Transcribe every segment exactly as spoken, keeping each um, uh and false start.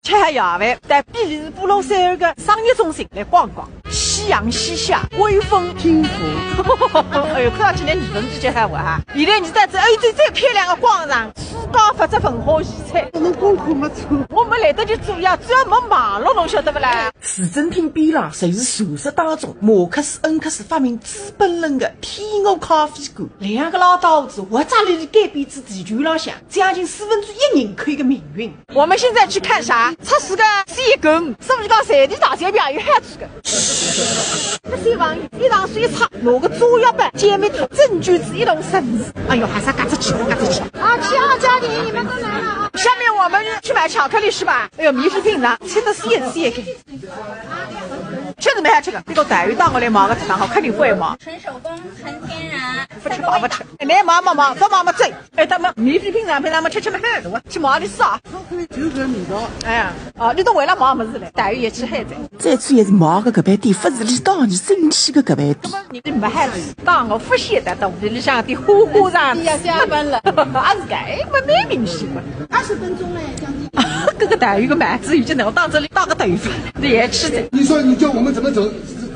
吃好夜饭，到比利时布鲁塞尔个商业中心来逛逛，夕阳西下，微风轻拂。哎哟，看上去㑚儿子比较好玩哈。现在㑚带仔欧洲最漂亮个广场，世界发展文化遗产。侬功课没做。我没来得及做呀，主要没网络，侬晓得勿啦？市政厅边浪侪是传说当中马克思恩格斯发明资本论个天鹅咖啡馆，两个老头子活着来改变仔地球浪向将近四分之一人口个命运。 我们现在去看啥？測試个吸引力，是勿是讲随地大小便也有好处个？搿些网友一上水车，拿个炸药包，解密证据是一栋城市。哎哟，还是嘎吱去，嘎吱去。啊，七号家庭，你们都来了啊！下面我们去买巧克力是吧？哎哟，米粉饼呢？吃的是也是也给。吃的没还吃个？这个待遇当我来买个吃，然后肯定会买。纯手工，纯天然。不吃吧，不吃。哎，没买，没买，不买，没买，走。 哎，他们米粉饼上面他们吃吃蛮好的，我去买的啥？巧克力就搿味道。哎呀，哦，你都为了买么事嘞，待遇也吃海的。最主要是买个搿爿店，勿是伊当年新起个搿爿店。你没海子，当我勿晓得，到屋里向的花花肠子。要加班了。啊，是个，哎，我蛮明显嘛。二十分钟嘞，将近。搿个待遇个蛮子，已经能当这里打个头发，你也吃的。你说你叫我们怎么走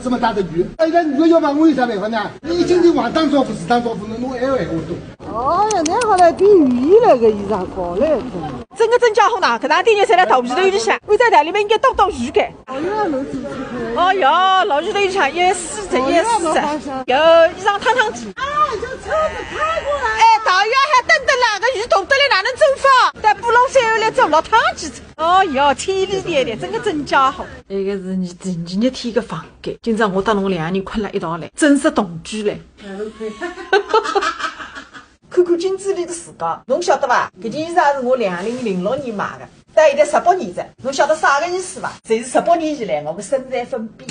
这么大的雨？哎，那你说要把我有啥办法呢？你一听就话当丈夫是当丈夫，侬侬还要闲话多。 哦哟，侬好来比喻伊搿个衣裳高嘞，真的。真个真家伙呢，搿趟店员侪来头皮头里向，按照道理嘛应该多多雨个。哦哟，侬做出来。哦哟，老雨头里向一丝一丝，哦哟，侬好像。有衣裳烫烫的。啊，叫车子开过来。哎，导游还等等啦，搿雨大得来哪能走法？到布隆塞尔来走落汤几次。哦哟，千里迢迢，真个真家伙。搿个是你第二天个房间，今朝我搭侬两个人困了一道来，真是同居嘞。 看看镜子里的自家，侬晓得伐？搿件衣裳是我两零零六年买的，到现在十八年了，侬晓得啥个意思伐？就是十八年以来我的身材粉笔